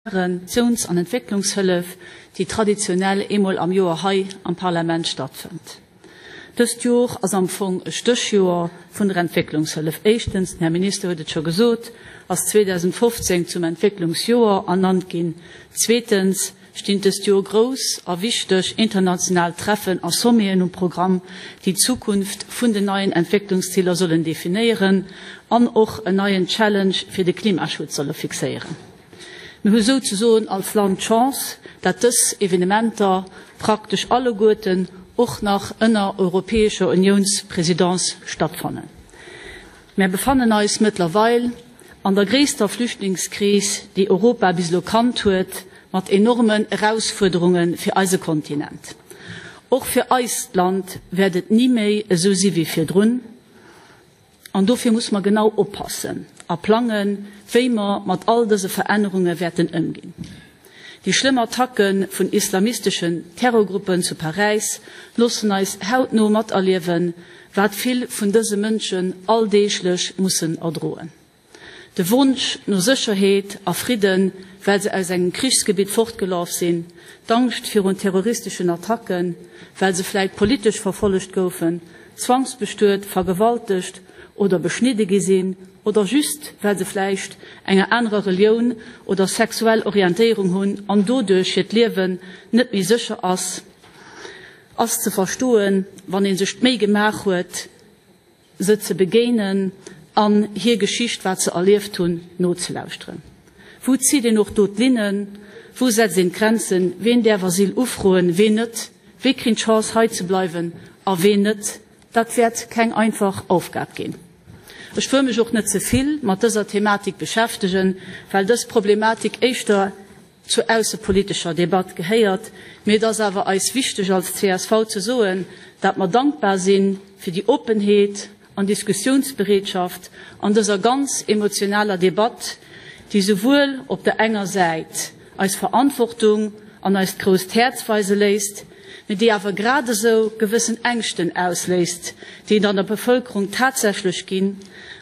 Tiouns an Entwécklungshëllef, déi traditionell eemol am Joer hei am Parlament stattfënnt. Dëst Jor ass am Fong e Stéchjoer vun der Entwécklungshëllef. Éischtens, den Här Minister huet et scho gesot, ass 2015 zum Entwécklungsjoer ernannt ginn. Zweetens stinn dëst Jor grouss a wichteg international Treffen a Sommeten um Programm, déi d'Zukunft vun den neien Entwécklungsziler sollen definéieren an och en neien Challenge fir de Klimaschutz solle fixéieren. Mir hu souzesoen als Land d'Chance, dat dës Evenementer praktesch alleguerten och nach ënner Europäescher Uniounspresidence stattfannen. Mär befannen eis mëttlerweil an der gréisster Flüchtlingskris, déi Europa bis elo kannt huet, mat enormen Erausfuerderunge fir eise Kontinent. Och fir eist Land wäert et ni méi esou si wéi virdrun. An dofir muss mer genau oppassen a plangen, wéi mer mat all dëse Verännerunge wäerten ëmginn. Déi schlëmm Attacke vun islamisteschen Terrorgruppen zu Paräis loossen eis hautno materliewen, wat vill vun dëse Mënschen alldeeglech mussen erdroen. De Wonsch no Sécherheet a Fridden, well se aus engem Krichsgebitt fortgelaf sinn, d'Angscht virun terroristeschen Attacken, well se vläit politesch verfollegt goufen, zwangsbestuet, vergewaltegt oder beschnidde gi sinn oder just well se vläicht enger anerer Relioun oder sexuell Orientéierung hunn an doduerch hiert Liewen net méi sécher ass, ass ze verstoen, wann ee sech d'Méi gemaach huet, se ze begéinen an hir Geschicht, wat se erlieft hunn, nozelauschteren. Wou zitt een och do d'Linnen? Wou setzt een d'Grenzen? Ween däerf Asyl ufroen, ween net? Wee kritt d'Chance hei ze bleiwen a ween net? Dat wäert keng einfach Aufgab ginn. Ech wëll mech och net ze vill mat dëser Thematik beschäftegen, well dës Problematik éischter zur aussepolitescher Debatt gehéiert, mee et ass awer eis wichteg als csv ze soen, dat mer dankbar si fir déi Oppenheet an Diskussiounsbereetschaft an dëser ganz emotionaler Debatt, déi souwuel op der enger Säit eis Verantwortung an eist grousst Häerz weise léisst, mee déi awer gradesou gewëssen Ängschten ausléist, déi et an der Bevëlkerung tatsächlech ginn,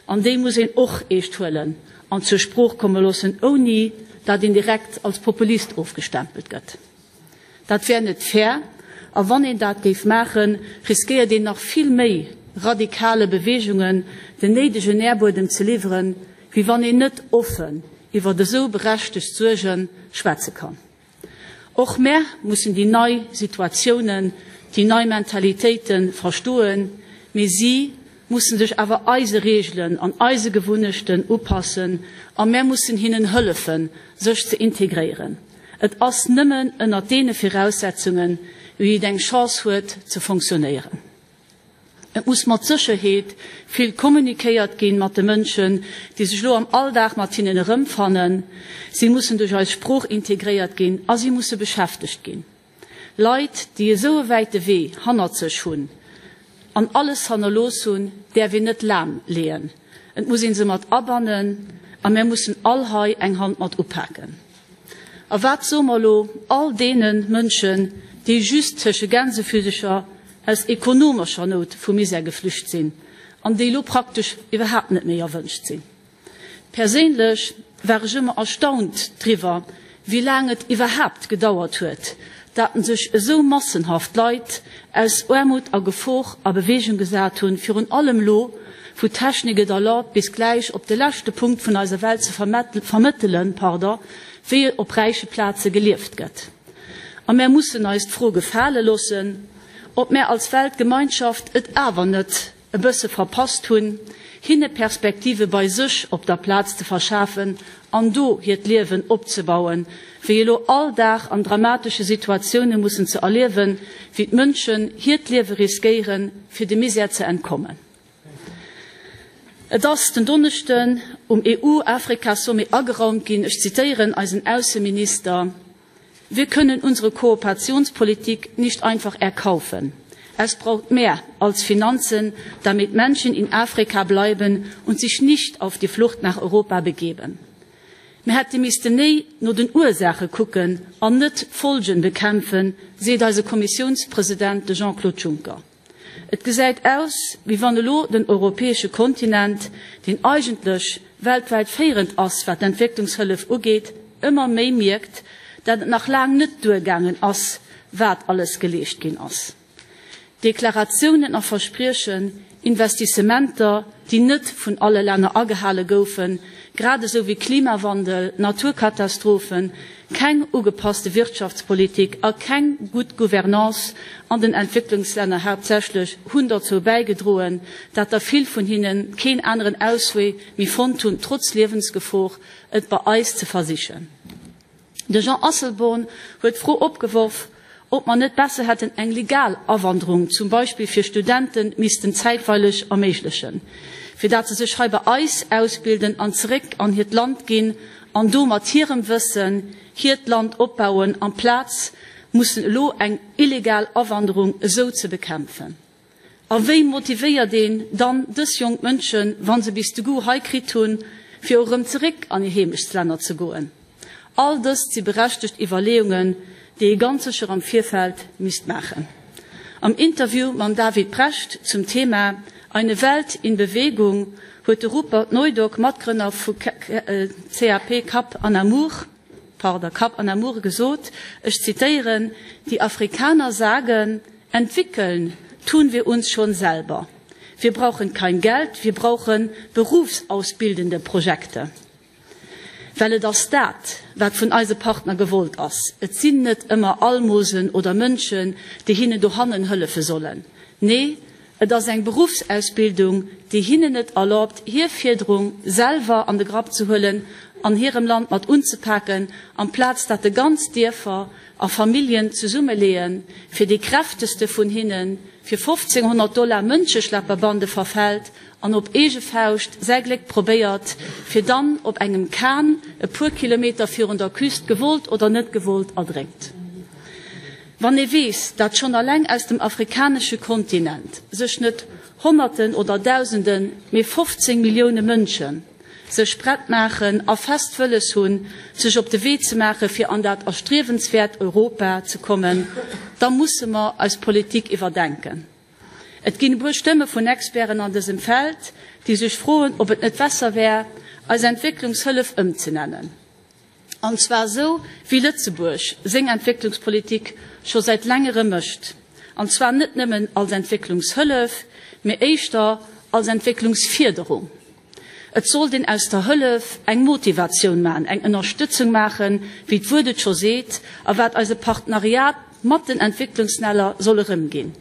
an déi muss een och eescht huelen an zur Sprooch komme loossen, ouni dat een direkt als Populist ofgestempelt gëtt. Dat wär net fair, a wann een dat géif maachen, riskéiert een nach vill méi radikale Beweegungen den néidegen Nährbuedem ze liwweren, wéi wann een net offen iwwert esou berechtegt Suerge schwätze kann. Och mär mussen déi nei Situatiounen, déi nei Mentalitéite verstoen, mee si mussen sech awer eise Reegelen an eise Gewunnechten upassen a mär mussen hinnen hëllefen, sech ze integréieren. Et ass nëmmen ënnert deene Viraussetzungen, wéi et eng Chance huet ze fonctionnéieren. Et muss mat Sécherheet vill kommunikéiert ginn mat de Mënschen, déi sech elo am Alldag mat hinnen erëmfannen. Si mussen duerch eis Sprooch integréiert ginn a si musse beschäftegt ginn. Leit, déi esou e wäite Wee hannert sech hunn an alles hannerlooss hunn, däerf een net lahm leeën. Et muss ee se mat abannen a mär mussen all hei eng Hand mat upaken. A wat soe mer elo all deene Mënschen, déi just tësche Gänsefüsecher aus ekonomescher Nout vum Misär geflücht sinn an déi elo praktesch iwwerhaapt net méi erwënscht sinn? Perséinlech war ech ëmmer erstaunt driwwer, wéi laang et iwwerhaapt gedauert huet, dat sech esou massenhaft Leit aus Aarmut a Gefor a Bewegung gesat hunn, virun allem elo, wou d'Technik et erlaabt, bis gläich op de leschte Punkt vun eiser Welt ze vermëttelen, pardon, wéi op räiche Plaze gelieft gëtt. A mär mussen eis d'Fro gefale loossen, ob mär als Weltgemeinschaft et awer net e bësse verpasst hunn, hinne Perspektive bei sech op der Plaz ze verschafen an do hiert Liewen opzebauen, wéi elo all Dag an dramatesche Situatioune mussen ze erliewen, wéi d'Mënschen hiert Liewe riskéieren, fir dem Misär ze entkommen. Et ass den Donneschden um EU-Afrika-Sommet ageraumt ginn, ech zitéieren eisen Ausseminister, Wir können unsere Kooperationspolitik nicht einfach erkaufen. Es braucht mehr als Finanzen, damit Menschen in Afrika bleiben und sich nicht auf die Flucht nach Europa begeben. Mir hätte misste méi no den Ursaache kucken an net d'Folgen bekämpfen, seet eise Kommissiounspresident, de Jean-Claude Juncker. Et gesäit aus, wéi wann elo den europäesche Kontinent, deen eigentlech weltwäit féierend ass, wat d'Entwécklungshëllef ugeet, ëmmer méi mierkt, dat et nach laang net duergaangen ass, wat alles geleescht ginn ass. Deklaratiounen a Verspriechen, Investissementer, déi net vun alle Länner agehale goufen, grad esou wéi Klimawandel, Naturkatastrophen, keng ugepasste Wirtschaftspolitik a keng gutt Gouvernance an den Entwécklungslänner haaptsächlech, hunn derzou bäigedroen, dat der vill vun hinne keen aneren Auswee méi fonnt hunn, trotz Liewensgefor, et bei eis ze versichen. De Jean Asselborn huet d'Fro opgeworf, ob mer net besser hätten eng legal Awanderung, zum Beispill fir Studenten, missten zäitweileg erméiglechen, fir dat se sech hei bei eis ausbilden an zeréck an hiert Land ginn an do mat hirem Wëssen hiert Land opbauen, amplaz mussen elo eng illegal Awanderung esou ze bekämpfen. A wéi motivéiert een dann dës jonk Mënschen, wa se bis de Goût hei kritt hunn, fir och erëm zeréck an hir Heemechtslänner ze goen? All dëst si berechtegt Iwwerleeungen, déi ee ganz sécher am Virfeld misst maachen. Am Interview mam David Brecht zum Thema Eine Welt in Bewegung huet de Rupert Neudock, Matgrënner vu CAP Cap Anamur, pardon, Cap Anamur gesot, ech zitéieren, Die Afrikaner sagen, Entwickeln tun wir uns schon selber. Wir brauchen kein Geld, wir brauchen berufsausbildende Projekte. Well et ass dat, wat vun eise Partner gewollt ass. Et sinn net ëmmer Almosen oder Mënschen, déi hinnen dohannen hëllefe sollen. Nee, et ass eng Beruffsausbildung, déi hinnen et erlaubt, hir Fiederung selwer an de Grapp ze huelen an hirem Land mat unzepaken, amplaz dat de ganz Dierfer a Familljen zesummeleeën, fir dee kräftegste vun hinnen fir 1500 Dollar Mënscheschlepperbande verfält an op eege Fauscht säi Gléck probéiert, fir dann op engem Kahn e puer Kilometer virun der Küst gewollt oder net gewollt erdrénkt. Wann ee weess, dat schonn alleng aus dem afrikanesche Kontinent sech net Honnerten oder Dausenden, mee 15 Millioune Mënschen sech prett maachen a fest wëlles hunn, sech op de Wee ze maache fir an dat erstriewenswäert Europa ze kommen, da musse mer eis Politik iwwerdenken. Et ginn e puer Stëmme vun Experten an dësem Feld, déi sech froen, ob et net besser wär, eis Entwécklungshëllef ëmzenennen. An zwar esou, wéi Lëtzebuerg seng Entwécklungspolitik scho säit längerem mécht. An zwar net nëmmen als Entwécklungshëllef, mee éischter als Entwécklungsfierderung. Et sollt een aus der Hëllef eng Motivatioun maachen, eng Ënnerstëtzung maachen, wéi d'Wuert et scho seet, a wat eise Partenariat mat den Entwécklungsnäller soll erëmginn,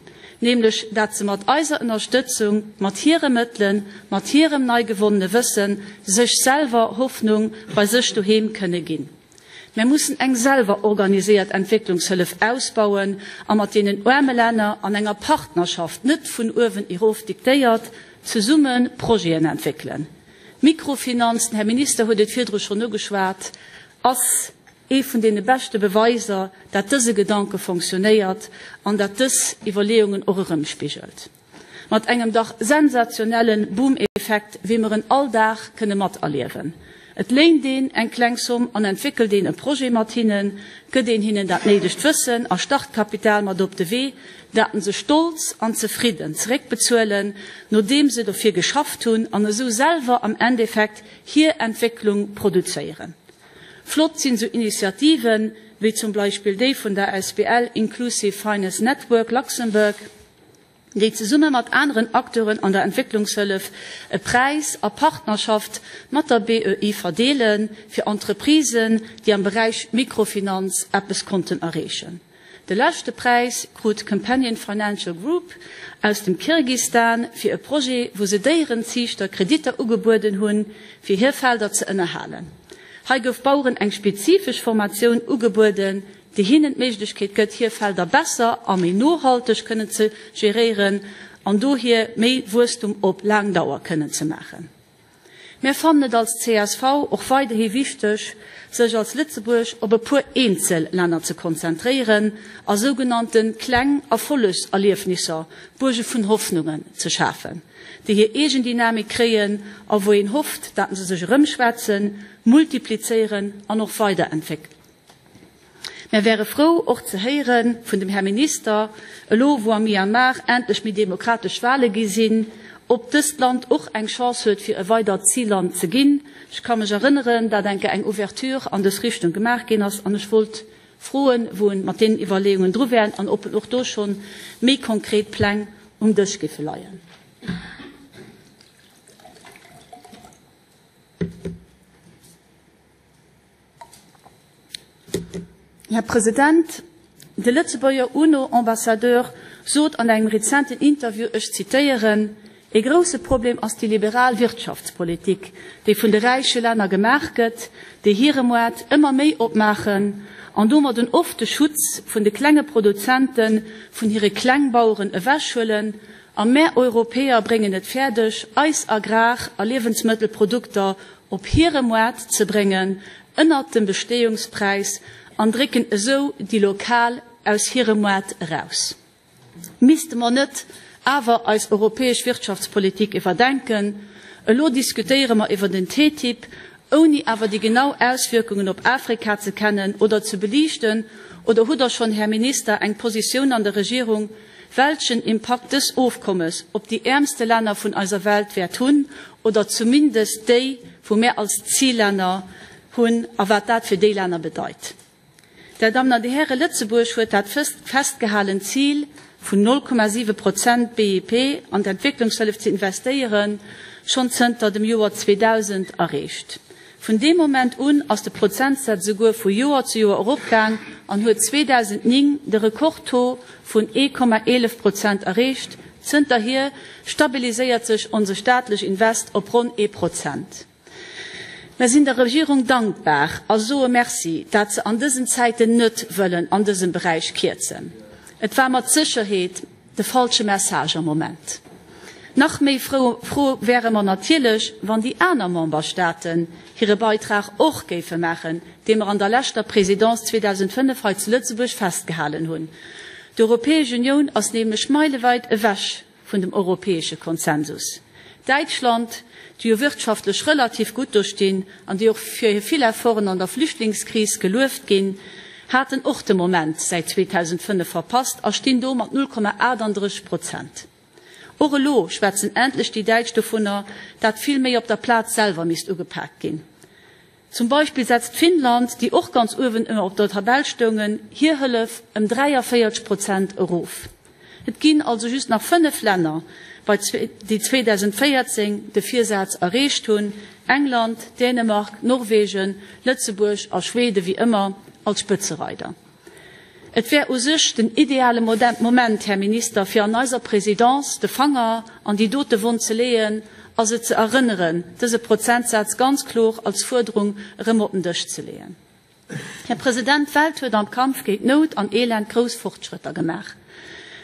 nämlech dat se mat eiser Ënnerstëtzung, mat hire Mëttelen, mat hirem nei gewonnene Wëssen sech selwer Hoffnung bei sech doheem kënne ginn. Mär mussen eng selwer organiséiert Entwécklungshëllef ausbauen a mat deenen aarme Länner an enger Partnerschaft, net vun uewen erof diktéiert, zesumme Projeten entwéckelen. D'Mikrofinanz, den Här Minister huet et virdru schonn ugeschwat, ass ee vun deene beschte Beweiser, dat dëse Gedanke fonctionnéiert an dat dës Iwwerleeungen och erëmspigelt. Mat engem dach sensationelle Boom-Effekt, wéi mer en all Dag kënne materliewen. Et léint een eng kleng Somm an entwéckelt een e Projet mat hinnen, gëtt een hinnen dat néidegt Wëssen a Startkapital mat op de Wee, dat se stolz an zefridden zeréckbezuelen, nodeem se dofir geschafft hunn an esou selwer am Endeffekt hir Entwécklung produzéieren. Flott sinn esou Initiativen, wéi zum Beispill déi vun der asbl Inclusive Finance Network Luxembourg, déi zesumme mat aneren Acteuren an der Entwécklungshëllef e Präis a Partnerschaft mat der BEI verdeelen, fir Entreprisen, déi am Beräich Mikrofinanz eppes konnten erreechen. De leschte Präis krut d'Companion Financial Group aus dem Kirgistan fir e Projet, wou se Déierenziichter Kreditter ugebueden hunn, fir hir Felder ze ënnerhalen. Hei gouf Baueren eng spezifesch Formatioun ugebueden, déi hinnen d'Méiglechkeet gëtt, hir Felder besser a méi nohalteg kënnen ze geréieren an dohier méi Wuesstum op laang Dauer kënnen ze maachen. Mär fannen et als csv och weiderhi wichteg, sech als Lëtzebuerg op e puer eenzel Länner ze konzentréieren a sougenannte kleng Erfollegserliefnisser, Buerge vun Hoffnungen, ze schafen, déi hir eegen Dynamik kréien a wou een hofft, dat se sech erëmschwätzen, multiplizéieren an och weiderentwéckelen. Mär wäre frou och ze héiere vun dem Här Minister, elo wou am Myanmar endlech méi demokratesch Wahle gi sinn, Ob dëst Land och eng Chance huet, fir e weidert Zilland ze ginn. Ech ka mech erënneren, dat eng Kéier eng Ouverture an dës Richtung gemaach ginn ass, an ech wollt froen, wou en mat deenen Iwwerleeungen dru wär an ob en och do schonn méi konkret Pläng um Dësch géife leien. Här President, de Lëtzebuerger UNO-Ambassadeur sot an engem rezenten Interview, ech zitéieren, E grousse Problem ass déi liberal Wirtschaftspolitik, déi vun de räiche Länner gemaach gëtt, déi hire Moart ëmmer méi opmaachen an domadden oft de Schutz vun de klenge Produzente vun hire Klengbaueren ewechhuelen. A mär Europäer bréngen et fäerdeg, eis Agrar a Liewensmëttelprodukter op hire Moart ze bréngen ënnert dem Besteeungspräis an drécken esou déi Lokal aus hirem Moart eraus. Misste mer net awer eis europäesch Wirtschaftspolitik iwwerdenken? Elo diskutéiere mer iwwer den TTIP, ouni awer déi genau Auswierkungen op Afrika ze kennen oder ze beliichten. Oder hutt Der schonn, Här Minister, eng Positioun an der Regierung, welchen Impakt dës Ofkommes op déi äermste Länner vun eiser Welt wäert hunn, oder zumindest déi, wou mär als Zillänner hunn, a wat dat fir déi Länner bedeit. Där Dammen an Dir Hären, Lëtzebuerg huet dat festgehalen Zil vun 0,7 Prozent BIP an d'Entwécklungshëllef ze investéieren, schonn zënter dem Joer 2000 erreecht. Vun deem Moment un ass de Prozentsaz esouguer vu Joer zu Joer eropgaang an huet 2009 de Rekordtaux vun 1,11 Prozent erreecht. Zënterhier stabiliséiert sech onse staatlech Invest op ronn ee Prozent. Mer sinn der Regierung dankbar a soe Merci, dat se an dësen Zäiten net wëllen an dësem Beräich kierzen. Et war mat Sécherheet de falsche Message am Moment. Nach méi frou wäre mer natierlech, wann déi aner Memberstaaten hire Beitrag och géife maachen, dee mer an der leschter Présidence 2005 hei zu Lëtzebuerg festgehalen hunn. D'Europäesch Unioun ass nämlech meileweit ewech vun dem europäesche Konsensus. Däitschland, déi jo wirtschaftlech relativ gutt do stinn an déi och fir hir vill Efforten an der Flüchtlingskris gelueft ginn, haten och de Moment säit 2005 verpasst a stinn do mat 0,38 Prozent. Och elo schwätzen endlech déi Däitsch dovunner, dat vill méi op der Plaz selwer misst ugepaakt ginn. Zum Beispill setzt Finnland, déi och ganz uewen ëmmer op der Tabell stoungen, hir Hëllef ëm 43 Prozent erof. Et ginn also just nach 5 Länner, bei déi 2014 de Virsaz erreecht hunn, England, Dänemark, Norwegen, Lëtzebuerg a Schweden, wéi ëmmer als Spëtzereider. Et wär u sech den ideale Moment, Här Minister, fir an eiser Présidence de Fanger an déi dote Wonn ze leeën a se ze erënneren, dëse Prozentsaz ganz klor als Fuerderung erëm op den Dësch ze leeën. Här President, d'Welt huet am Kampf géint Nout an Elend grouss Fortschrëtter gemaach.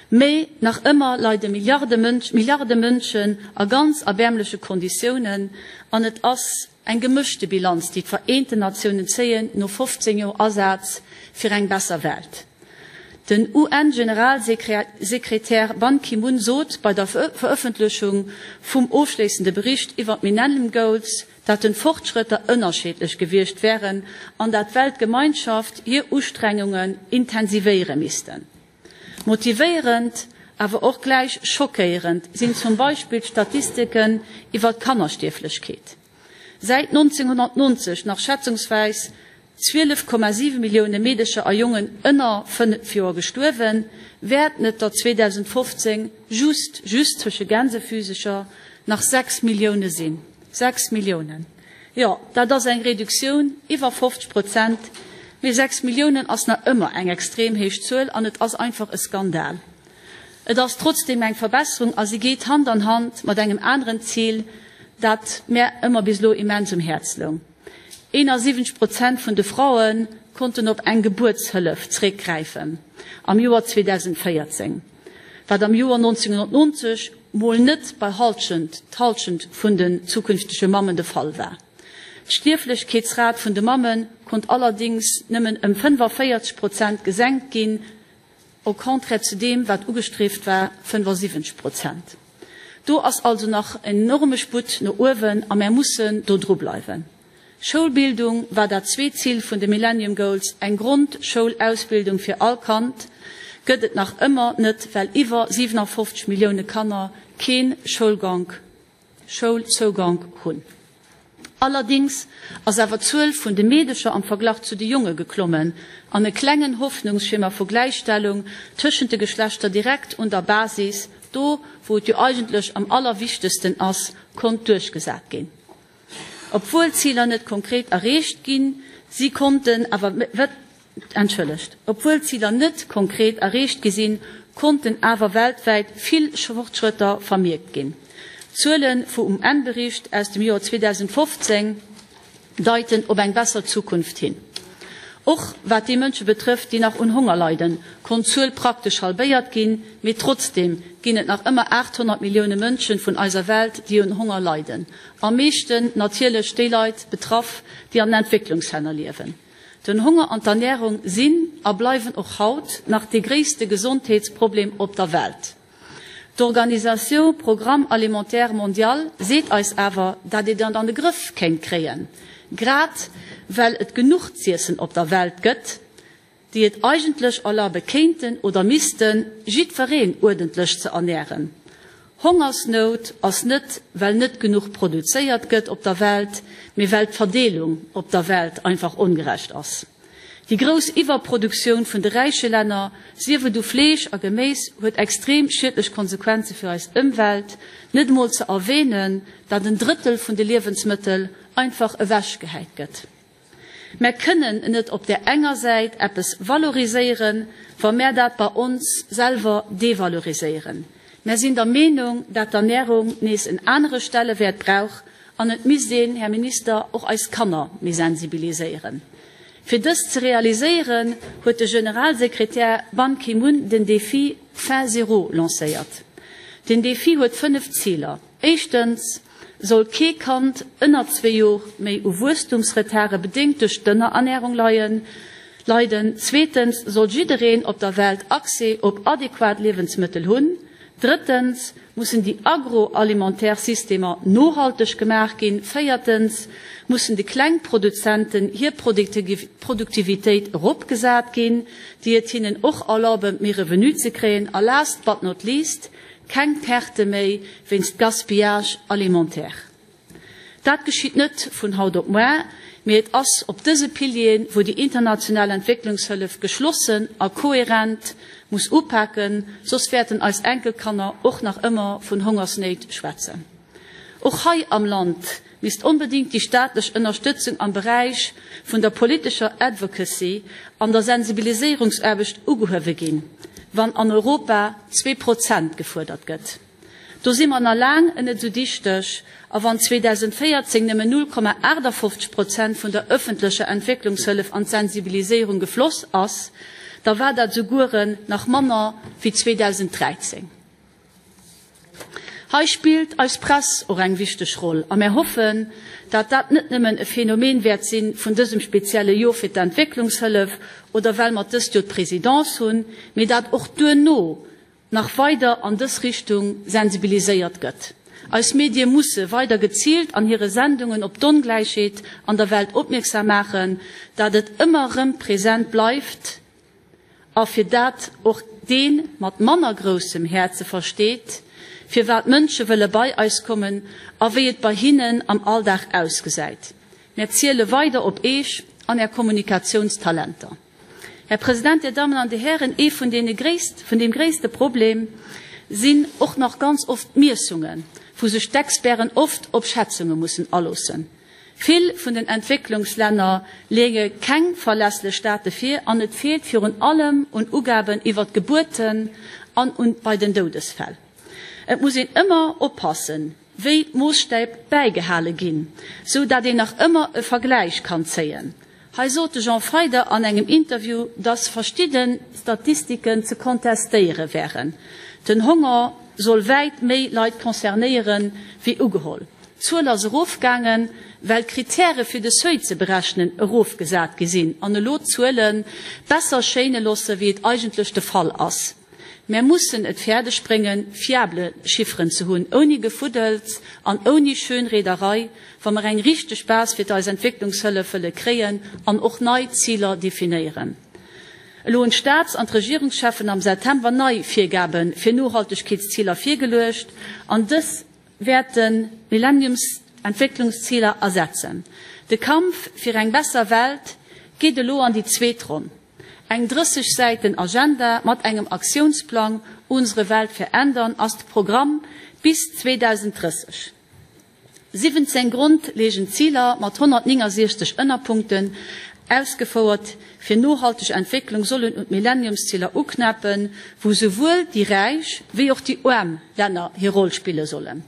Mä nach ëmmer leide Milliarde Mënschen a ganz erbäermleche Konditiounen an et ass Eng gemëschte Bilanz, déi d'Vereenten Natiounen zéien no 15 Joer Asaz fir eng besser Welt. Den UN-Generalsekretär Ban Ki-moon sot bei der Verëffentlechung vum ofschléissende Bericht iwwer d'Millennium Goals, dat den Fortschrëtter ënnerscheedlech gewiescht wären an dat d'Weltgemeinschaft hir Ustrengungen intensivéiere missten. Motivéierend, awer och gläich schockéierend sinn zum Beispill d'Statistiken iwwer d'Kannerstierflechkeet. Säit 1990 nach schätzungswäis 12,7 Millioune Meedecher a Jongen ënner 5 Joer gestuerwen, wäerten et der 2015 just, just zwësche Gänsefüsecher, nach 6 Millioune sinn. 6 Milliounen, jo, dat ass eng Reduktioun iwwer 50 Prozent, mee 6 Milliounen ass nach ëmmer eng extrem héich Zuel an et ass einfach e Skandal. Et ass trotzdeem eng Verbesserung a si geet Hand an Hand mat engem aneren Zil, dat mär ëmmer bis elo immens um Häerz loung, 71 Prozent vun de Fraue konnten op eng Gebuertshëllef zréckgräifen am Joer 2014. wat am Joer 1990 mol net bei Halschent, d'Halschent vun den zukünftege Mammen de Fall war. D'Stierflechkeetsrat vun de Mamme konnt allerdéngs nëmmen ëm 45 Prozent gesenkt ginn, au contraire zu deem, wat ugestriift war, 75 Prozent. Do ass also nach en enorme Sputt no uewen a mär mussen do drubleiwen. Schoulbildung war dat zweet Zil vun de Millennium Goals, eng Grondschoulausbildung fir all Kand. gëtt et nach ëmmer net, well iwwer 57 Millioune Kanner kee Schoulgank, Schoulzougank hunn. Allerdings ass awer d'Zuel vun de Meedecher am Verglach zu de Jonge geklommen an e klengen Hoffnungsschimmer vu Gläichstellung tëschent de Geschlechter direkt un der Basis, do wou et jo eigentlech am allerwichtegsten ass, konnt duerchgesat ginn. Obwuel d'Ziler net konkret erreecht ginn, si konnten awer. Entschëllegt. Obwuel d'Ziler net konkret erreecht gi sinn, konnten awer weltwäit vill Fortschrëtter vermierkt ginn. D'Zuele vum UN-Bericht aus dem Joer 2015 deiten op eng besser Zukunft hin. Och wat déi Mënsche betrëfft, déi nach un Honger leiden, konnt d'Zuel praktesch halbéiert ginn, mee trotzdeem ginn et nach ëmmer 800 Millioune Mënsche vun eiser Welt, déi un Honger leiden. Am meeschten natierlech déi Leit betraff, déi an den Entwécklungslänner liewen. Den Honger an d'Ernärung sinn a bleiwen och haut nach dee gréisste Gesondheetsproblem op der Welt. D'Organisation Programme Alimentaire Mondial seet eis awer, dat een dat an de Grëff kéint kréien, grad well et genuch z'iessen op der Welt gëtt, déi et eigentlech erlabe kéinten oder missten, jiddwereen uerdentlech ze ernären. Hongersnout ass net, well net genuch produzéiert gëtt op der Welt, mee well d'Verdeelung op der Welt einfach ongerecht ass. Déi grouss Iwwerproduktioun vun de räiche Länner, sief et u Fleesch a Geméis, huet extrem schiedlech Konsequenze fir eis Ëmwelt, net emol ze erwänen, dat en Drëttel vun de Liewensmëttel einfach ewechgehäit gëtt. Mär kënnen net op där enger Säit eppes valoriséieren, wa mär dat bei ons selwer devaloriséieren. Mär sinn der Meenung, dat d'Ernährung nees en anere Stellewäert brauch an et misst een, Här Minister, och eis Kanner méi sensibiliséieren. Fir dëst ze realiséieren, huet de Generalsekretär Ban Ki-moon den Défi Faim zéro lancéiert. Den Défi huet 5 Ziler. Éischtens soll kee Kand ënner zwee Jor méi u Wuesstumsretarde bedéngt duerch d'Ënnerernärung leiden. Zweetens soll jiddereen op der Welt Accès op adequat Liewensmëttel hunn. Drëttens mussen déi agroalimentaire Systemer nohalteg gemaach ginn. Véiertens mussen de Klengproduzenten hir Produktivitéit eropgesat ginn, déi et hinnen och erlaube méi Revenu ze kréien. A last but not least Keng Perte méi wéinst Gaspillage alimentaire. Dat geschitt net vun haut op muar, mee et ass op dëse Pilieren, wou déi international Entwécklungshëllef geschlossen a kohärent muss upaken, soss wäerten eis Enkelkanner och nach ëmmer vun Hongersnéit schwätzen. Och hei am Land misst onbedéngt déi staatlech Ënnerstëtzung am Beräich vun der politescher Advocacy an der Sensibiliséierungsaarbecht ugehuewe ginn, wann an Europa 2% gefuerdert gëtt. Do si mer na laang net esou dichteg, a wann 2014 nëmmen 0,58% vun der ëffentlecher Entwécklungshëllef an d'Sensibiliséierung gefloss ass, da war dat esougueren nach manner wéi 2013. Hei spillt eis Press och eng wichteg Roll a mär hoffen, dat dat net nëmmen e Phänomen wäert si vun dësem spezielle Jor fir d'Entwécklungshëllef oder well mer dëst Jor d'Présidence hunn, mee dat och duerno nach weider an dës Richtung sensibiliséiert gëtt. Eis Medie musse weider geziilt an hire Sendungen op d'Ongläichheet an der Welt opmierksam maachen, dat et ëmmer erëm present bleift, A fir dat och dee mat manner groussem Häerze versteet, firwat Mënsche wëlle bei eis kommen a wéi et bei hinnen am Alldag ausgesäit. Mär ziele weider op Eech an Är Kommunikatiounstalenter. Här President, Dir Dammen an Dir Hären, ee vun deene gréisst, vun deem gréisste Problem sinn och nach ganz oft d'Miessungen, wou sech d'Experten oft op Schätzunge mussen aloossen. Vill vun den Entwécklungslänner leeë keng verlässlech Date vir an et feelt virun allem un Ugaben iwwer d'Gebuerten an un bei den Doudesfäll. Et muss een ëmmer oppassen, wéi d'Moosstäip bäigehale ginn, sou dat een nach ëmmer e Vergläich kann zéien. Hei sot de Jean Feyder an engem Interview, dass verschidde Statistiken ze kontestéiere wären. Den Honger soll wäit méi Leit concernéieren, wéi ugeholl. D'Zuel ass erofgaangen, well d'Kritäre fir de Seuil ze berechnen erofgesat gi sinn an elo d'Zuele besser schéine loosse wéi et eigentlech de Fall ass. Mär mussen et fäerdeg bréngen, fiable Chifferen ze hunn, ouni Gefuddels an ouni Schönrederei, wa mer eng richteg Base fir eis Entwécklungshëllef wëlle kréien an och nei Ziler definéieren. Elo hunn d'Staats an d'Regierungscheffen am September nei Virgabe fir Nohaltegkeetsziler virgeluecht an dës wäerten d'Millenniumsentwécklungsziler ersetzen. De Kampf fir eng besser Welt geet elo an déi zweet Ronn. Eng 30 Säiten Agenda mat engem Aktiounsplang Unsere Welt verändern ass de Programm bis 2030. 17 grondlegend Ziler mat 169 Ënnerpunkten ausgefouert fir nohalteg Entwécklung sollen un d'Millenniumsziler uknäppen, wou souwuel déi räich wéi och déi aarm Länner hir Roll spille sollen.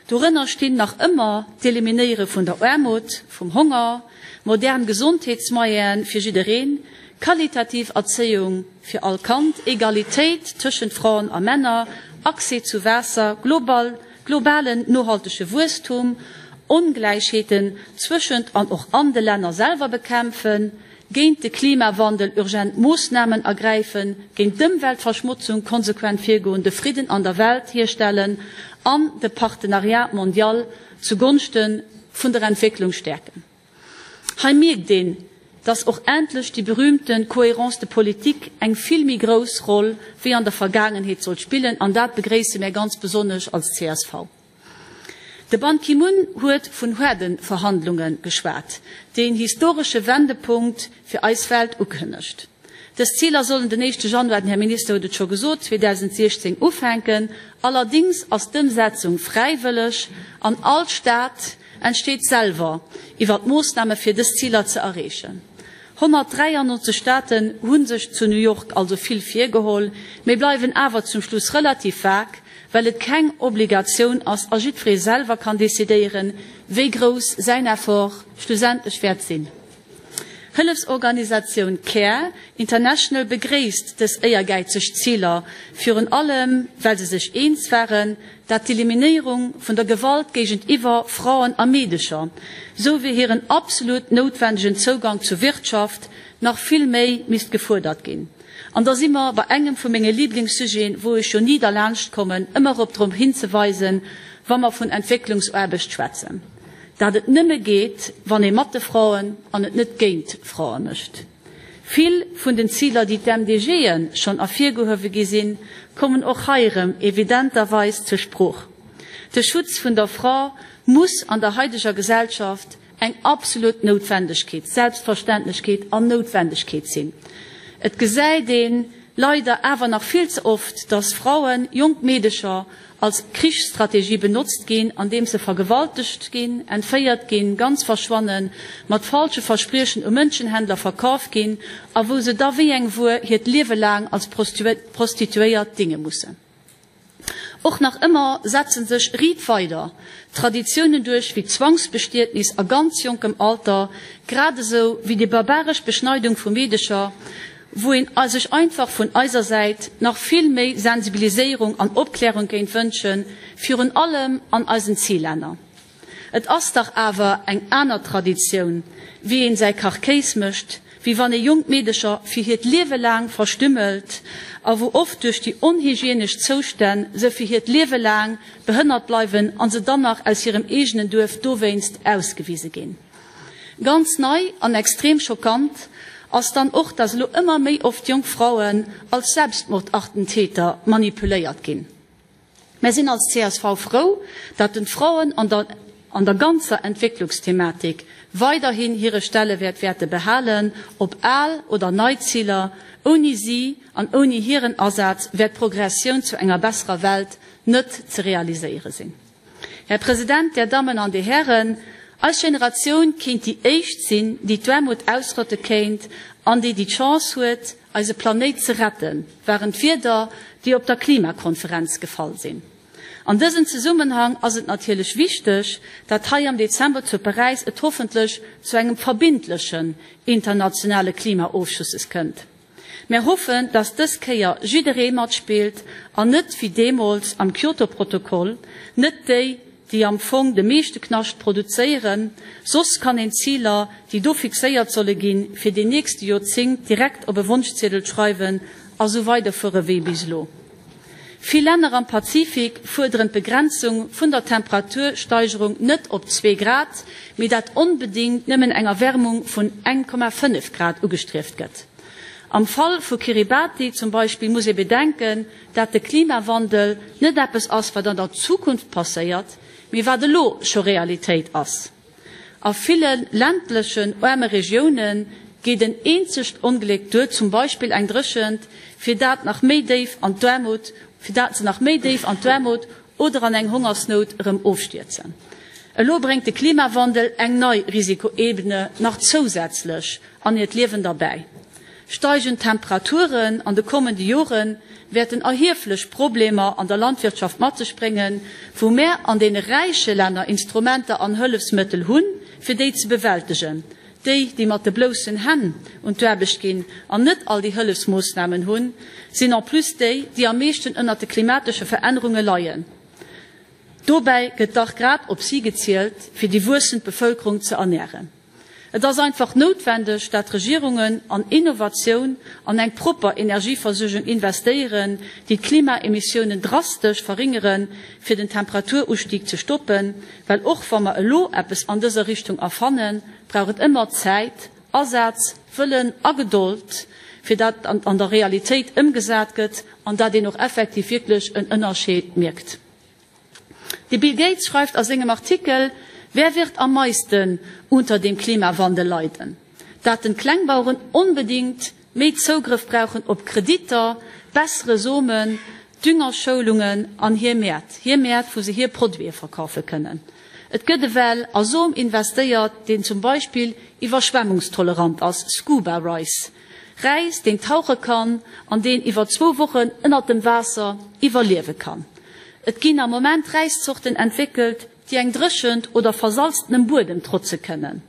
Dorënner stinn nach ëmmer d'Eliminéiere vun der Aarmut, vum Honger, modern Gesondheetsmoyene fir jiddereen, qualitativ Erzéiung fir all Kand, Egalitéit tëschent Fraen a Männer, Accès zu Waasser, global globalen nohaltege Wuesstum, Ongläichheeten zwëschent an och an de Länner selwer bekämpfen, géint de Klimawandel urgent Moossnamen ergräifen, géint d'Ëmweltverschmotzung konsequent virgoen, de Fridden an der Welt hierstellen an de Partenariat mondial zu Gonschte vun der Entwécklung stäerken. Hei mierkt een, dass och endlech déi berühmte Cohérence de politique eng vill méi grouss Roll wéi an der Vergaangenheet sollt spillen, an dat begréisse mär ganz besonnesch als csv. De Ban Ki-moon huet vun haarde Verhandlunge geschwat, déi en historesche Wendepunkt fir eis Welt ukënnegt. Dës Ziler sollen den éischte Januar, den Här Minister huet et scho gesot, 2016 ufänken. Allerdings ass d'Ëmsetzung fräiwëlleg an all Stat entscheet selwer iwwert d'Moossname fir dës Ziler ze erreechen. 193 Staten hu sech zu New York also vill virgeholl, mee bleiwen awer zum Schluss relativ vag, well et keng Obligatioun ass a jiddweree selwer kann decidéieren, wéi grouss säin Effort schlussendlech wäert sinn. D'Hëllefsorganisatioun Care International begréisst dës éiergäizeg Ziler, virun allem well se sech eens waren, dat d'Eliminéierung vun der Gewalt géigentiwwer Fraen a Meedecher, sou wéi hiren absolut noutwendegen Zougang zur Wirtschaft nach vill méi misst gefuerdert ginn. An da si mer bei engem vu menge Liblingssujeten, wou ech jo ni derlaanscht kommen, ëmmer erop drop hinzeweisen, wa mer vun Entwécklungsaarbecht schwätzen. Dat et nëmme geet, wann ee mat de Fraen an et net géint Frae mécht. Vill vun den Ziler, déi d'MDGe schonn ervirgehuewe gi sinn, kommen och hei erëm evidenterweis zur Sprooch. De Schutz vun der Fra muss an der heideger Gesellschaft eng absolut Noutwendegkeet, Selbstverständlechkeet an Noutwendegkeet sinn. Et gesäit ee leider awer nach vill ze oft, dass Frauen, jonk Meedecher als Krichsstrategie benotzt ginn, andeems se vergewaltegt ginn, entféiert ginn, ganz verschwannen, mat falsche Verspriechen u Mënschenhändler verkaf ginn a wou se da wéi eng Wuer hiert Liewe laang als Prostituéiert dinge mussen. Och nach ëmmer setzen sech riit weider Traditiounen duerch wéi d'Zwangsbestietnis a ganz jonkem Alter, grad esou wéi déi barbaresch Beschneidung vu Meedecher, wou een sech einfach vun eiser Säit nach vill méi Sensibiliséierung an Opklärung géint wënschen, virun allem an eisen Zillänner. Et ass dach awer eng aner Traditioun, wéi een säi Kachkéis mécht, wéi wann ee jonk Meedecher fir hiert Liewe laang verstümmelt a wou oft duerch déi onhygienesch Zoustänn se fir hiert Liewe laang behënnert bleiwen a se dann nach aus hirem eegenen Duerf dowéinst ausgewise ginn. Ganz nei an extrem schockant ass dann och, dass elo ëmmer méi oft jonk Frauen als Selbstmordattentäter manipuléiert ginn. Mär sinn als csv frou, dat den d'Frauen an der an der ganzer Entwécklungsthematik weiderhin hire Stellewäert wäerte behalen, ob al oder nei Ziler, ouni si an ouni hiren Asaz wäert d'Progressioun zu enger besserer Welt net ze realiséiere sinn. Här President, Där Dammen an Dir Hären, eis Generatioun kéint déi éischt sinn, déi d'Aarmut ausrotte kéint an déi déi d'Chance huet, eise Planéit ze retten, waren d'Wierder, déi op der Klimakonferenz gefall sinn. An dësem Zesummenhang ass et natierlech wichteg, dat hei am Dezember zu Paräis et hoffentlech zu engem verbindlechen internationale Klimaofschusses kënnt. Mär hoffen, dass dës Kéier jidderee matspillt an net wéi deemools am Kyoto-Protokoll net déi, déi am Fong de meeschte Knascht produzéieren. Soss kann een d'Ziler, déi do fixéiert solle ginn, fir déi nächste Joerzéngt direkt op e Wonschziedel schreiwen a sou weiderfuere wéi bis elo. Vill Länner am Pazifik fuerderen d'Begrenzung vun der Temperatursteigerung net op zwee Grad, mee dat onbedéngt nëmmen eng Erwärmung vun 1,5 Grad ugestrieft gëtt. Am Fall vu Kiribati zum Beispill muss ee bedenken, dat de Klimawandel net eppes ass, wat an der Zukunft passéiert, mee wat elo scho Realitéit ass. A ville ländlechen, aarme Regioune geet en eenzegt Ongléck duer, zum Beispill eng Dréchent, fir dat nach méi déif an d'Aarmut, fir dat se nach méi déif an d'Aarmut oder an eng Hongersnout erëm ofstierzen. Elo bréngt de Klimawandel eng nei Risikoebene nach zousätzlech an hiert Liewen derbäi. Steigend Temperaturen an de kommende Jore wäerten erhieflech Problemer an der Landwirtschaft mat sech bréngen, wou mär an deene räiche Länner Instrumenter an Hëllefsmëttel hunn, fir déi ze bewältegen. Déi, déi mat de bloussen Hänn un d'Aarbecht ginn an net all déi Hëllefsmoossnamen hunn, sinn en plus déi, déi am meeschten ënnert de klimatesche Verännerunge leien. Dobäi gëtt dach grad op si gezielt, fir déi wuessend Bevëlkerung ze ernären. Et ass einfach noutwendeg, dat d'Regierungen an Innovatioun an eng propper Energieversuergung investéieren, déi d'Klimaemissiounen drastesch verringeren, fir den Temperaturustieg ze stoppen, well och wa mer elo eppes an dëser Richtung erfannen, brauch et ëmmer Zäit, Asaz, Wëllen a Gedold, fir dat et an der Realitéit ëmgesat gëtt an dat een och effektiv wierklech en Ënnerscheed mierkt. De Bill Gates schreift a sengem Artikel Wer wird am meisten unter dem Klimawandel leiden? dat den Klengbaueren onbedingt méi Zougrëff brauchen op Kreditter, bessere Somen, Düngerschoulungen an hir Mäert, hir Mäert wou se hir Produite verkafe kënnen. Et gëtt ewell a Som investéiert, deen zum Beispill iwwerschwemmungstolerant ass, Scuba Rice, Räis, deen tauche kann an deen iwwer zwou Wochen ënnert dem Waasser iwwerliewe kann. Et ginn am Moment Räiszorten entwéckelt, déi eng Dréchent oder versalztenem Buedem trotze kënnen.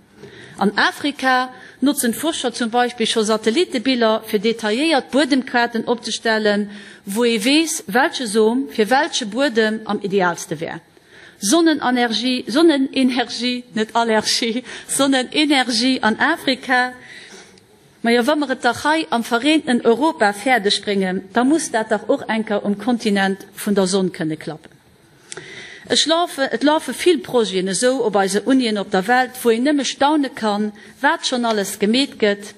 An Afrika notzen d'Fuerscher zum Beispill scho Satellittebiller, fir detailléiert Buedemkaarten opzestellen, wou ee weess, welche Som fir welche Buedem am ideaalste wär. Sonnenergie, Sonnenenergie, net Allergie, Sonnenenergie an Afrika. Majo, wa mer et dach hei am vereenten Europa fäerdeg bréngen, da muss dat dach och enker um Kontinent vun der Sonn kënne klappen. Ech lafe, et lafe vill Projeten esou op eise Unien op der Welt, wou een nëmme staune kann, wat schonn alles gemeet gëtt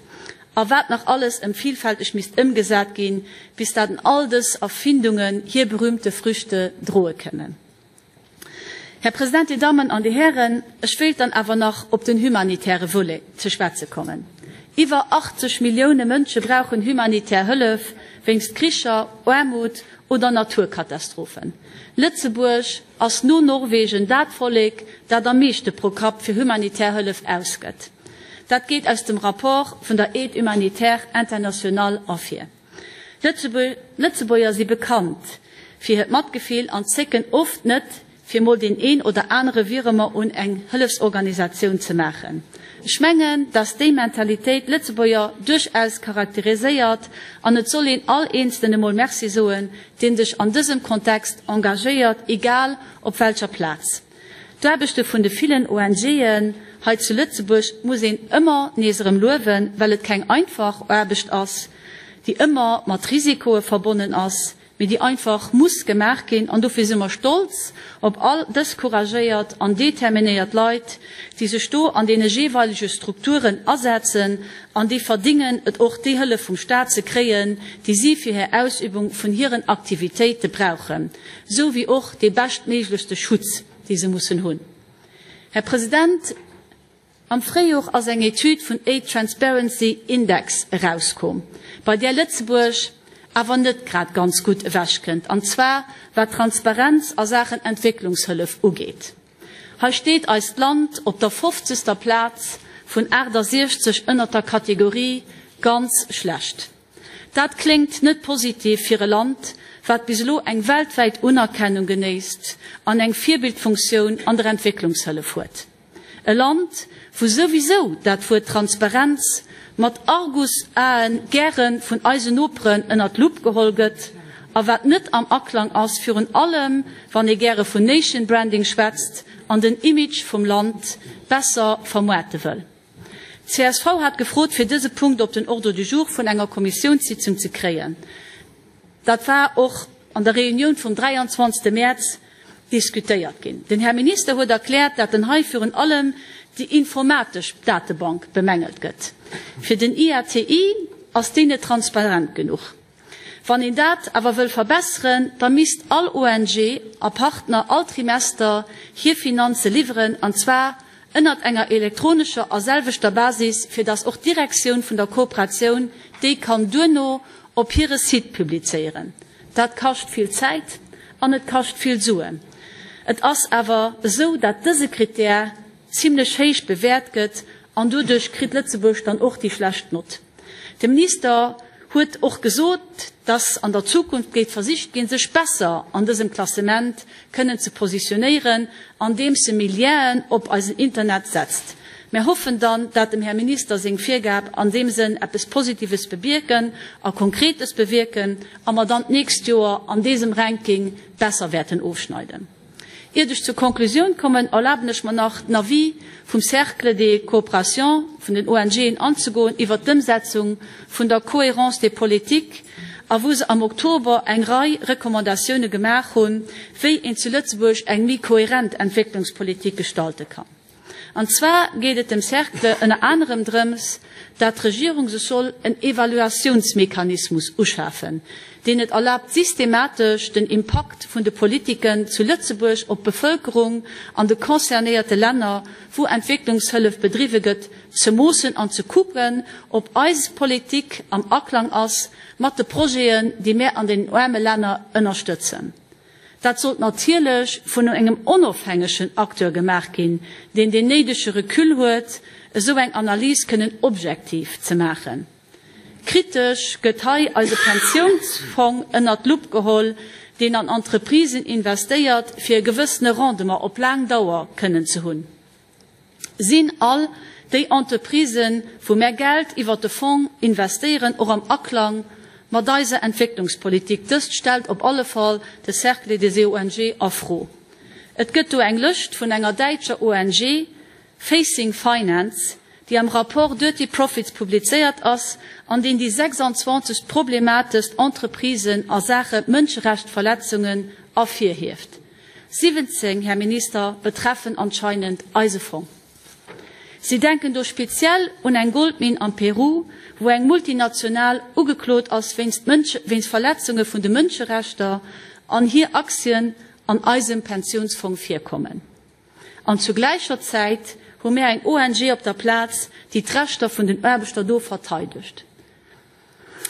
a wat nach alles ëm vielfälteg misst ëmgesat ginn, bis dat en all dës Erfindungen hir berühmte Früchte droe kënnen. Här President, Dir Dammen an Dir Hären, ech wéilt dann awer nach op den humanitäre Volet ze schwätze kommen. Iwwer 80 Millioune Mënsche brauchen humanitär Hëllef wéinst Kricher, Aarmut oder Naturkatastrophen. Lëtzebuerg ass no Norwegen dat Vollek, dat am meeschte pro Kapp fir humanitär Hëllef ausgëtt. Dat geet aus dem Rapport vun der Aide humanitaire internationale ervir. Lëtzebuerger si bekannt fir hiert Matgefill an zécken oft net, fir mol deen een oder anere Virement un eng Hëllefsorganisatioun ze maachen. Ech mengen, dass déi Mentalitéit d'Lëtzebuerger duerchaus charakteriséiert an et soll een all Eenzelen emol Merci soen, deen sech an dësem Kontext engagéiert, egal op welcher Plaz. D'Aarbechte vun de villen ONGen hei zu Lëtzebuerg muss een ëmmer nees erëm luewen, well et keng einfach Aarbecht ass, déi ëmmer mat Risikoe verbonnen ass, mee déi einfach muss gemaach ginn. An dofir si mer stolz op all dës couragéiert an determinéiert Leit, déi sech do an deene jeeweilege Strukturen asetzen an déi verdingen et och, déi Hëllef vum Staat ze kréien, déi si fir hir Ausübung vun hiren Aktivitéite brauchen. Sou wéi och dee beschtméiglechste Schutz, dee se mussen hunn. Här President, am Fréijor ass eng Etüd vun Aid Transparency Index erauskomm, bei där Lëtzebuerg awer net grad ganz gutt ewechkënnt, an zwar wat d'Transparenz a Saachen Entwécklungshëllef ugeet. Hei steet eist Land op der fofzegster Plaz vun 68 ënnert der Kategorie ganz schlecht. Dat kléngt net positiv fir e Land, wat bis elo eng weltwäit Unerkennung genéisst an eng Virbildfunktioun an der Entwécklungshëllef huet. E Land, wou souwisou dat Wuert Transparenz mat Argusaen gäre vun eisen Noperen ënnert d'Lupp geholl gëtt a wat net am Aklang ass, virun allem wann ee gäre vun Nation Branding schwätzt an den Image vum Land besser vermoarte wëll. Csv hat gefrot, fir dëse Punkt op den Ordre du jour vun enger Kommissiounssitzung ze kréien. Dat war och an der Reunioun vum 23. Mäerz diskutéiert ginn. Den Här Minister huet erkläert, dat en hei virun allem déi informatesch Datebank bemängelt gëtt. Fir den IATI. ass déi net transparent genuch. Wann een dat awer wëll verbesseren, da misst all ONG a Partner all Trimester hir Finanze liwweren, an zwar ënnert enger elektronescher a selwechter Basis, fir datt och d'Direktioun vun der Kooperatioun déi kann duerno op hire Site publizéieren. Dat kascht vill Zäit an et kascht vill Suen. Et ass awer esou, dat dëse Krittär zimlech héich bewäert gëtt an doduerch kritt Lëtzebuerg dann och déi schlecht Nott. De Minister huet och gesot, dass an der Zukunft géif versicht ginn, sech besser an dësem Klassement kënnen ze positionéieren, andeems e méi Lienen op eisen Internet setzt. Mär hoffen dann, dat dem Här Minister seng Virgab an deem Sënn eppes Positives bewierken a Konkretes bewierken a mer dann d'nächst Joer an désem Ranking besser wäerten ofschneiden. Iert ech zur Konklusioun kommen, erlaben ech mer nach, den Avis vum Cercle des coopérations vun den ONGen anzegoen iwwert d'Ëmsetzung vun der Cohérence des politiques a wou se am Oktober eng Rei Recommandatioune gemaach hunn, wéi een zu Lëtzebuerg eng méi kohärent Entwécklungspolitik gestalte kann. An zwar geet et dem Cercle ënner anerem drëms, dat d'Regierung sech soll en Evaluatiounsmechanismus uschafen, deen et erlaabt systematesch den Impakt vun de Politiken zu Lëtzebuerg op d'Bevëlkerung an de concernéierte Länner, wou Entwécklungshëllef bedriwwe gëtt, ze moossen an ze kucken, ob eis Politik am Aklang ass mat de Projeten, déi mär an den aarme Länner ënnerstëtzen. Dat sollt natierlech vun engem onofhängegen Acteur gemaach ginn, deen deen néidege Recul huet, esou eng Analys kënnen objektiv ze maachen. Kritesch gëtt hei eise Pensiounsfong ënnert d'Lupp geholl, deen an Entreprisen investéiert, fir e gewëssene Rendement op laang Dauer kënnen ze hunn. Sinn all déi Entreprisen, wou mär Geld iwwert de Fong investéieren, och am Aklang mat eiser Entwécklungspolitik? Dëst stellt op alle Fall de Cercle des ONG a Fro. Et gëtt do eng Lëscht vun enger däitscher ONG, Facing Finance, déi am Rapport Dirty Profits publizéiert ass an deen déi 26 problematescht Entreprisen a Saache Mënscherechtverletzungen ervirhieft. 17, Här Minister, betreffen anscheinend eise Fong. Si denken do speziell un eng Goldminn am Peru, wou eng Multinational ugeklot ass wéinst wéinst Verletzunge vun de Mënscherechter an hir Aktien an eisem Pensiounsfong virkommen. An zu gläicher Zäit hu mär eng ONG op der Plaz, déi d'Rechter vun den Aarbechter do verteidegt.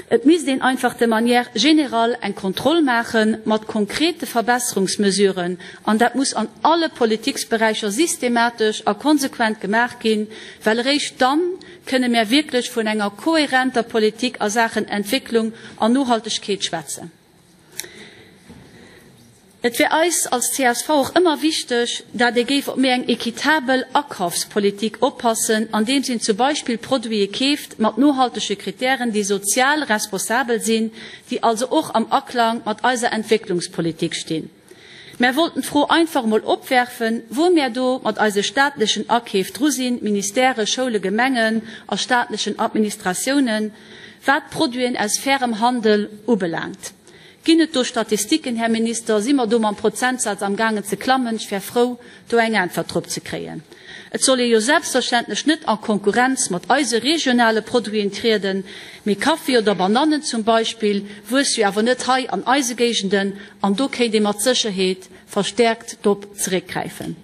Et misst een einfach de manière générale eng Kontroll maache mat konkrete Verbesserungsmesuren, an dat muss an alle Politiksberäicher systematesch a konsequent gemaach ginn, well eréischt dann kënne mär wierklech vun enger kohärenter Politik a Saachen Entwécklung an Nohaltegkeet schwätzen. Et wär eis als csv och ëmmer wichteg, dat ee géif op méi eng equitabel Akafspolitik oppassen, andeems een zum Beispill Produite keeft mat nohaltege Kritären, déi sozial responsabel sinn, déi also och am Aklang mat eiser Entwécklungspolitik stinn. Mär wollten d'Fro einfach emol opwerfen, wou mär do mat eise staatlechen Akeef dru sinn, Ministèrë, Schoule, Gemengen a staatlechen Administratiounen, wat Produiten aus fairem Handel ubelaangt. Ginn et do Statistiken, Här Minister? Si mer do mam Prozentsaz amgaangen ze klammen? Ech wär frou, do eng Äntwert drop ze kréien. Et soll ee jo selbstverständlech net a Konkurrenz mat eise regionale Produiten trieden, mee Kaffi oder Banannen zum Beispill wuesse jo awer net hei an eise Géigenden an do kéint ee mat Sécherheet verstärkt drop zeréckgräifen.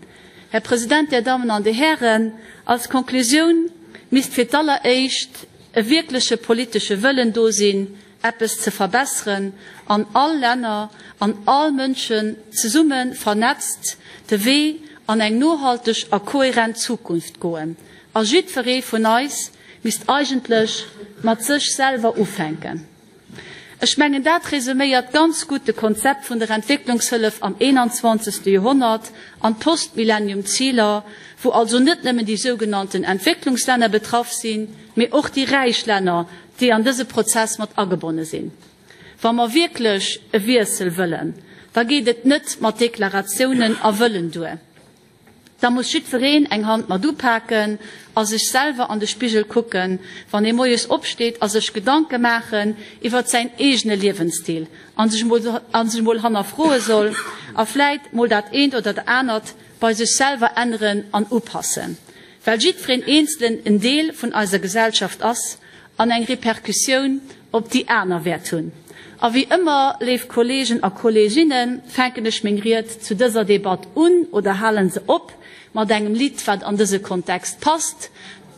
Här President, Dir Dammen an Dir Hären, als Konklusioun misst fir d'alleréischt e wierkleche politesche Wëllen do sinn, eppes ze verbesseren an all Länner an all Mënschen zesumme vernetzt de Wee an eng nohalteg a kohärent Zukunft goen. A jiddweree vun eis misst eigentlech mat sech selwer ufänken. Ech mengen, dat resuméiert ganz gutt de Konzept vun der Entwécklungshëllef am 21. Joerhonnert an d'Post-Millennium-Ziler, wou also net nëmmen déi sougenannten Entwécklungslänner betraff sinn, mee och déi räich Länner, déi an dëse Prozess mat agebonne sinn. Wa mer wierklech e Wiessel wëllen, da geet et net mat Deklaratiounen a Wëllen duer. Da muss jiddwereen eng Hand mat upaken a sech selwer an de Spigel kucken, wann ee moies opsteet a sech Gedanke maachen iwwert säin eegene Liewensstil a sech mol hannerfroe soll a vläit mol dat eent oder dat anert bei sech selwer änneren an upassen. Well jiddwereen Eenzelen en Deel vun eiser Gesellschaft ass. an eng Repercussioun op déi aner wäert hunn. A wéi ëmmer, léif Kolleegen a Kolleeginnen, fänken ech meng Ried zu dëser Debatt un oder halen se op mat engem Lidd, wat an dëse Kontext passt.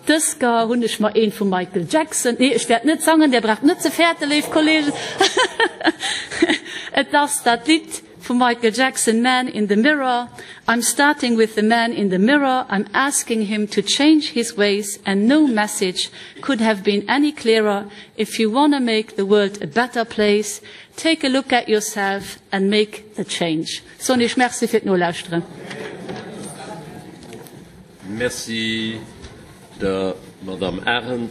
Dës Ga hunn ech mer eent vum Michael Jackson, nee, ech wäert net sangen, Dir braucht net ze fäerten, léif Kolleegen, et ass dat Lidd vum Michael Jackson, Man in the Mirror, I'm starting with the man in the mirror, I'm asking him to change his ways and no message could have been any clearer, if you wanna make the world a better place, take a look at yourself and make the change. Soen Iech Merci fir d'Nolauschteren. Merci der Madame Arendt.